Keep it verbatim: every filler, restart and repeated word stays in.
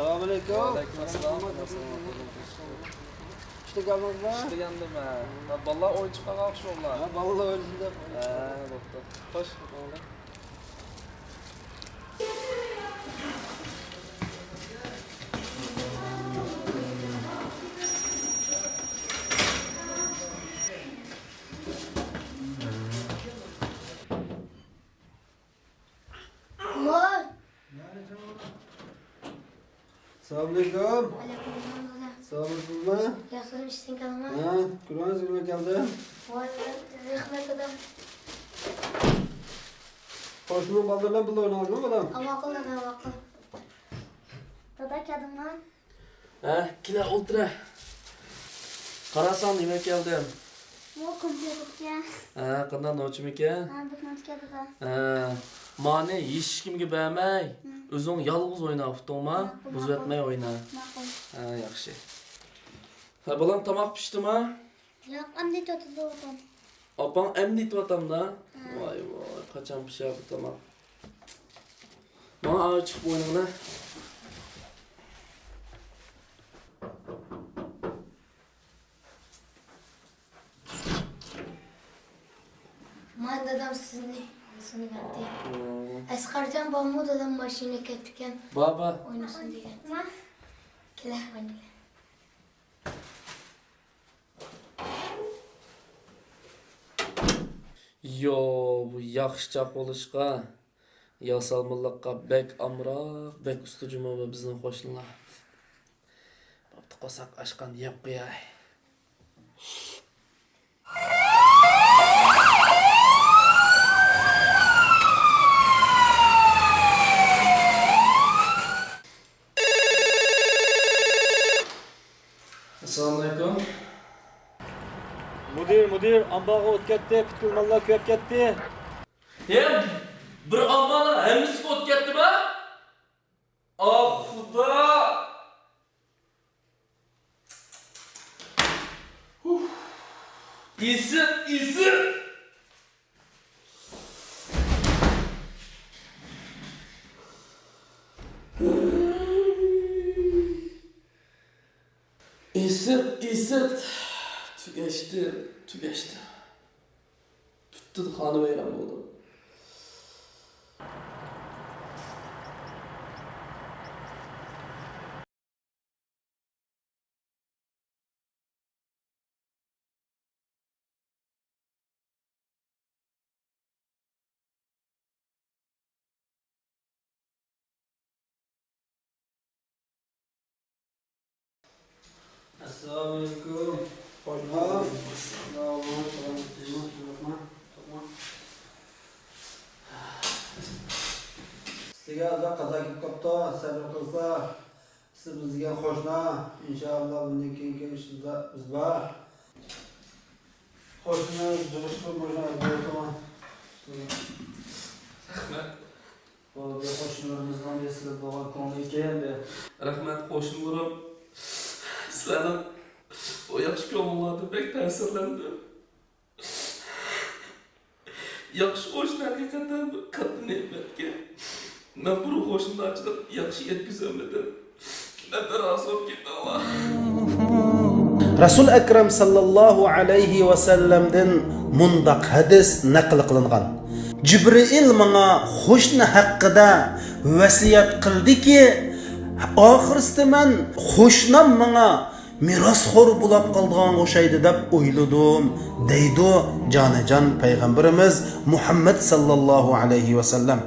ئەسسالامۇئەلەيكۇم. ۋەئەلەيكۇم ئەسسالام. ئىشتە كەلدىڭىزمۇ؟ ئىشتە كەلدىم ھە. ھە، بالىلار ئويۇن چىققان ئوخشايدۇ. ھە، بالىلار ئوينىسۇن دەپ. ھە، بوپتۇ. خوش. ۋاي. ئەسسالامۇئەلەيكۇم. ۋەئەلەيكۇمئەسسالام دادا. سالامەتسىزمۇ؟ ياخشى، ئىشتىن كەلدىڭمۇ؟ ھە، كۆرۈڭىز، نېمە كەلدى؟ ۋاي، رەھمەت دادا. قوشنىنىڭ بالىلىرى بىلەن بىللە ئويناڭلار، بالام. ماقۇل دادا، ماقۇل. دادا، كەلدىڭمۇ؟ ھە، كېلە ئولتۇرە. قاراساڭ نېمە كەلدىم؟ بۇ كومپيۇتېركەن. ھە، قانداق نوچىمىكەن؟ ھە، بىر نوچىكەن دادا. ھە، مانى ھېچكىمگە بەرمەي، ھە. ئۆزۈڭ يالغۇز ئويناپ ئۇتتۇڭما؟ ھە، بۇزۇۋەتمەي ئوينا. ماقۇل. ھە، ياخشى. ھە، بالام، تاماق پىشتىما؟ ياق، ئەمدى ئېتىۋاتىدۇ ئاپام. ئاپاڭ ئەمدى ئېتىۋاتامدا؟ ھە. ۋاي، ۋاي، قاچان پىشار بۇ تاماق؟ ماڭا ئايا چىقىپ ئوينىغىنا. مانا دادام سىزنى سۇنۇۋەتتى. ھە. ئەسقەرجان بارمۇ؟ دادام ماشىنا كەپتىكەن. بار، بار. ئوينىسۇن دېگەن. كېلە، ئوينايلى. يو، بۇ ياخشى چاق بولۇشقا، ياسالمىلىققا بەك ئامراق، بەك ئۇستا جۇمۇ بۇ بىزنىڭ قوشنىلار. بوپتۇ، قورساق ئاچقاندا يەپ قوياي. ئەسسالامۇئەلەيكۇم. مۇدىر، مۇدىر، ئامبارغا ئوت كەتتى، پۈتكۈل ماللار كۆيۈپ كەتتى. ھېم، بىر ئامبارنىڭ ھەممىسىگە ئوت كەتتىما؟ ئاھ، خۇدا! ئىسسىق، ئىسسىق! ئىسسىق، ئىسسىق! تۈگەشتى، تۈگەشتى. پۈتتۈن خانىۋەيران بولدۇم. ئەسسالامۇئەلەيكۇم. خوش بولدۇم. ساغ بولۇڭ، سالامەتلىكمۇ، تۇرۇقمۇ؟ تۇرۇقمۇ؟ سىزگە ئازراق قازا كېلىپ قاپتۇ، سەۋر قىلسا. سىز بىز دېگەن قوشنا، ئىنشائاللا، بۇندىن كېيىنكى ئىشىمىزدا بىز بار. قوشنىمىز جىغىشقا بۇيرۇڭ، بۇيرۇڭ. رەھمەت. بۇ بىر قوشنىلىرىمىزنىڭ بىر سىلىپ بولغان كۆڭلى ئىكەن، بۇ. رەھمەت، قوشنىلىرىم. سىلەرنىڭ بۇ ياخشى كۆڭلۈڭلاردىن بەك تەسىرلەندىم. ياخشى قوشنا ھەقىقەتەن بىر كاتتا نېمەتكەن. مەن بۇرۇن قوشنىلارچىلىق ياخشى يەتكۈزەلمىدىم. مەندىن رازى بولۇپ كېتىڭلار. رەسۇل ئەكرەم ساللاللاھۇ ئەلەيھى ۋەسەللەمدىن مۇنداق ھەدىس نەقىل قىلىنغان: جىبرىئىل ماڭا قوشنا ھەققىدە ۋەسىيەت قىلدىكى، ئاخىرسىدا مەن قوشنام ماڭا مىراسخور بولاپ قالىدىغانغا ئوخشايدۇ دەپ ئويلىدىم، دەيدۇ جانىجان پەيغەمبىرىمىز مۇھەممەد ساللاللاھۇ ئەلەيھى ۋەسەللەم.